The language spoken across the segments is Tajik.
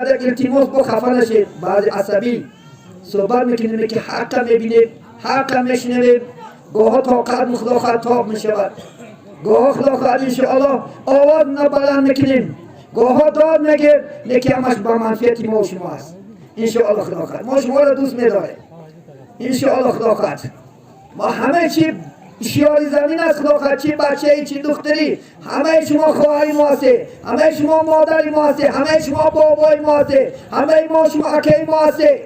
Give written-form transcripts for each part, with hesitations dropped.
Илтимос, бо хафа нашед, баъзе асабӣ суҳбат мекунем, ки ҳаққа мебинем, ҳаққа мешунавем. Гоҳо тоқат худо хоҳад тоқ мешавад, гоҳо худо хоҳад иншоаллоҳ овоз баланд мекунем, гоҳо дод мегем, лекин ҳамаш ба манфиати мо шумо аст. Иншоаллоҳ худо хоҳад мо шуморо дӯст медорем. Иншоаллоҳ худо хоҳад мо ҳама чи шиёри замин аст, худо хоҳад, чи бачаи, чи духтари, ҳамаи шумо хоҳари мо ҳастед, ҳамаи шумо модари мо ҳастед, ҳамаи шумо бобои мо ҳастед, ҳамаи мо шумо акаи мо ҳастед.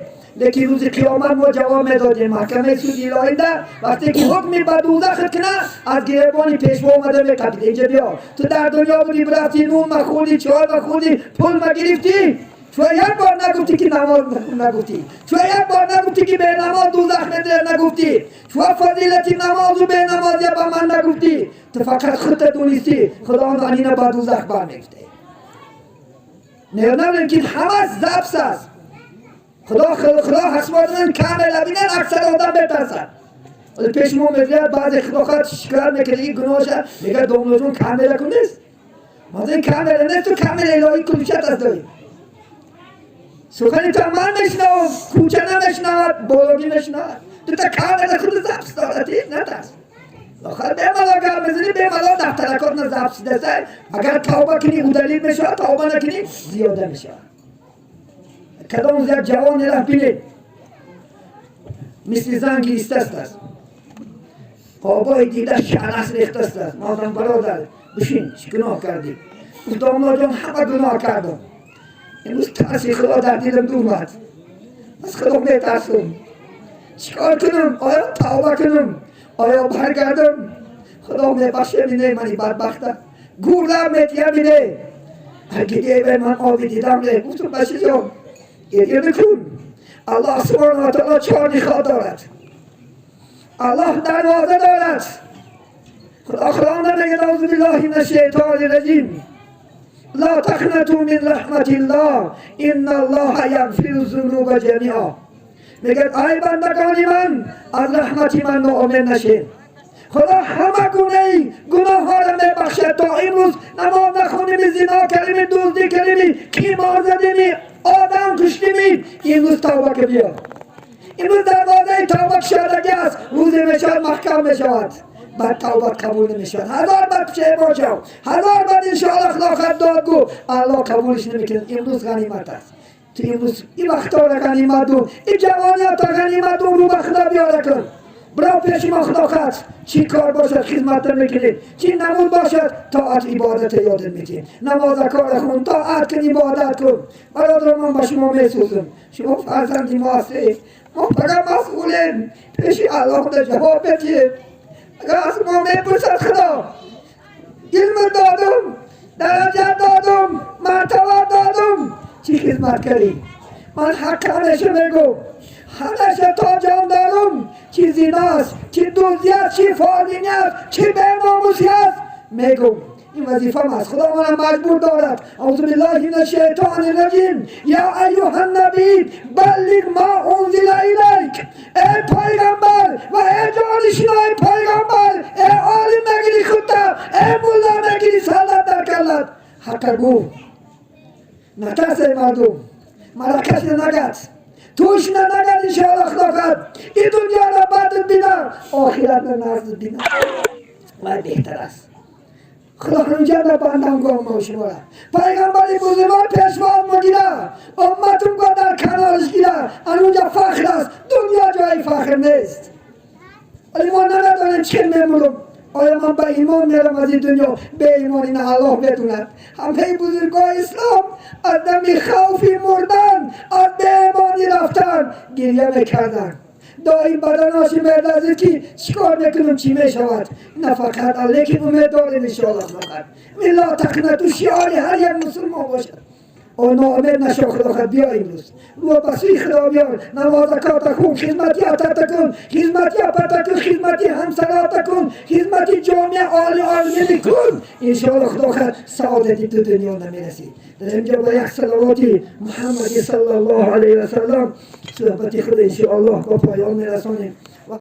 Лекин рӯзи қиёмат мо ҷавоб медодем маҳкамаи суди илоҳида, вақте ки ҳукми ба дӯзах кина, аз гиребони пешво омада меқабид: «Инҷа биё, ту дар дунё будӣ, рафтӣ, нун махӯрдӣ, чой махӯрдӣ, пул магирифтӣ, чун як бор нагуфтӣ, ки намоз нагуфтӣ, чун як бор нагуфтӣ, ки бенамоз дӯзах медиҳад нагуфтӣ, чун фазилати намозу бенамозия ба ман нагуфтӣ, ту фақат худта донистӣ, худованд анина ба дӯзах бармегуфте». Надонем, ки ҳама запись аст. Худо худо ҳақсмодан камера бинен, аксар одам метарсад. Пеш мо мегӯяд, баъзе худо хоҳад шикоят мекунад, ин гуноҳша мегӯяд: «Домлоҷон, камера кун нест, мазин камера нест, ту камера илоҳӣ кулшат аст, дорӣ сухани ту ман мешунавам, кӯча намешунавад, бологӣ мешунавад, ту та камера худ запись дорад, натарс. Охир бемало гап мезанӣ, бемало дафтаракот на запись даса. Агар тавба кунӣ, удалить мешавад, тавба накунӣ, зиёда мешавад». Кадом як ҷавоне рафт, бинед, мисли зан гиристааст, аст қобои дида шанас рехтааст. Аст модам: «Бародар, бишин, чӣ гуноҳ кардӣ?» Гуфт: «Домлоҷон, ҳама гуноҳ кардам, имрӯз тарси худо дар дилам думад, аз худо метарсум. Чӣ кор кунам? Оё тавба кунам, оё баргардам? Худо мебахше мине мани бадбахта, гурдам метия мине?» Гирья ман оби дидам ре. Гуфтам: «Бачаҷон, гирья бикун. Аллоҳ субҳанаҳу ва таъоло чор нихоҳ дорад, аллоҳ дарвоза дорад. Худо Қуръонда мегӯяд: аузу биллаҳи мина шайтони раҷим, ла тақнату мин раҳматиллоҳ, инналлоҳа ягфиру зунуба ҷамиа. Мегӯяд: ай бандагони ман, аз раҳмати ман ноумед нашед, худо ҳама гунаи гуноҳҳоро мебахшад. То имрӯз намоз нахоними, зино кардими, дуздӣ кардими, қимор задими, одам куштими, имрӯз тавба ки биё. Имрӯз дарвозаи тавба кушодагӣ аст. Рӯзе мешавад, маҳкам мешавад, баъд тавбат қабул намешавад. Ҳазор бад пушаймон шав, ҳазор бад иншоалло худо хоҳад дод гӯ, аллоҳ қабулш намекунад. Имрӯз ғанимат аст. Ту имрӯз ин вақтҳоро ғанимат дун, ин ҷавониятро ғанимат дун, рӯ ба худо биёра кун. Бирав пеши мо, худо хоҳад чӣ кор бошад, хизматта мекунем, чӣ намуд бошад, тоат ибодата ёдат метиҳем. Намоза кора хун, тоат кун, ибодат кун. Бародаро, ман ба шумо месӯзам, шумо фарзанди мо ҳастед. Мо фақат масъулем, пеши аллоҳ ҷавоб медиҳем. Агар аз мо мепурсад худо: илм додум, дараҷа додум, мартаба додум, чӣ хизмат кардӣ?» Ман ҳақ ҳамеша мегӯм, ҳамеша то ҷон дорум, чӣ зиност, чӣ дуздӣ аст, чӣ фолбинӣ аст, чӣ беномусӣ аст, мегӯм. Ин вазифам аст, худо мана маҷбур дорад. Аузу биллаҳи мина шайтони раҷим, я айюҳа набий баллиғ ма унзила илайк. Эй пайғамбар ва эй ҷонишинои пайғамбар, эй олим мегири худта, эй мулла мегири саллат дар каллат, ҳаққа гӯ, натарс. Эй мардум, мара касе нагад, тушна нагад. Иншоалло худо хоҳад ин дунёро бадт бина, охиратро назд бина, вай беҳтар аст. Худо ҳамҷа бандам гом мо шумора пайғамбари бузургвор пешвоз мо гира, умматум го дар канораш гира, анунҷа фахр аст, дунё ҷои фахр нест. Вале мо намедонем чӣ мемурум. Оё ман ба имон мерам аз ин дунё, беимон, ина аллоҳ медонад. Ҳамаи бузургои ислом аз дами хавфи мурдан, аз беимонӣ рафтан гирья мекарданд. Доим баданоши меларзид, ки чӣ кор мекунам, чӣ мешавад. На фақат, лекин умед дорем иншоаллоҳ. Фақат ла тақнату шиори ҳар як мусулмон бошад. О ноумед нашо, худо хоҳад биё, имрӯз рӯ ба сӯи худо биёр, намозакота кун, хизмати атата кун, хизмати апата кун, хизмати ҳамсарота кун, хизмати ҷомеа оли олмини кун. Иншоалло худо хоҳад саодати ду дунё намерасӣ. Дар инҷо ба як салавоти муҳаммади саллаллоҳу алайҳи васаллам суҳбати худ иншоаллоҳ ба поён мерасонем.